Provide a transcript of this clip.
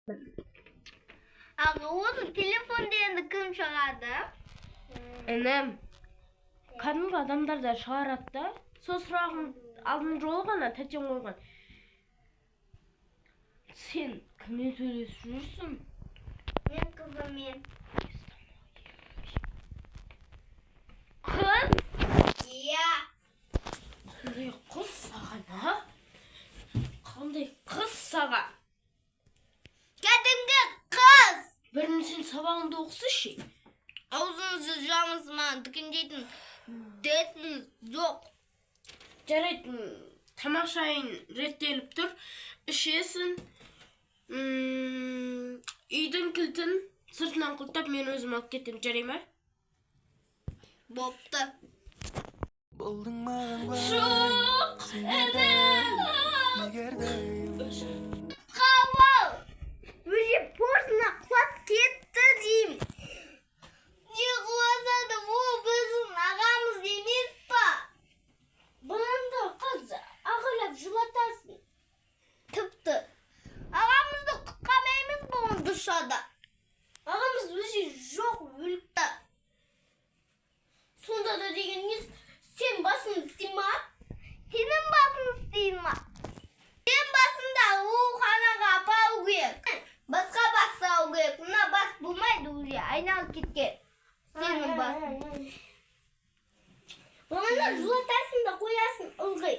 Аға, осы телефонды енді кім шығарды? Інім, кәдімгі адамдар да шығарады да. Сол сұрағым алдын жолы ғана тәтең қойған. Сен кіммен сөйлесіп жүрсің? Мен қызыммен. Қыз? Иә. Қандай қыз саған, а? Қандай қыз саған? Кәдімгі қыз. Біріншіден, сабағыңды оқысайшы. Аузыңызды жамыз, маған дүкендейтін десіңіз жоқ. Жарайды, тамақ шайын реттеліп тұр. Ішесің. Үйдің кілтін сыртынан құлыптап, мен өзім алып кетемін, жарай ма? Бопты. Болдың маған Жоқ, інім. Егерде Қауал! Өзі порсына құлап кетті деймін. Не құласа да, ол біздің ағамыз емес па? Балаңды қыз ағалап жылатасың. Тіпті. Ағамызды құтқармаймыз ба оны душада? Ағамыз өзі жоқ, өліпті. Сонда да деген несі, сен басын істей ма? Сенің басың істей ма? Сен басында ауруханаға апару керек. Басқа бас салу керек. Мына бас болмайды, уже айналып кеткен. Сенің басың. Баланы жылатасың да қоясың ылғи.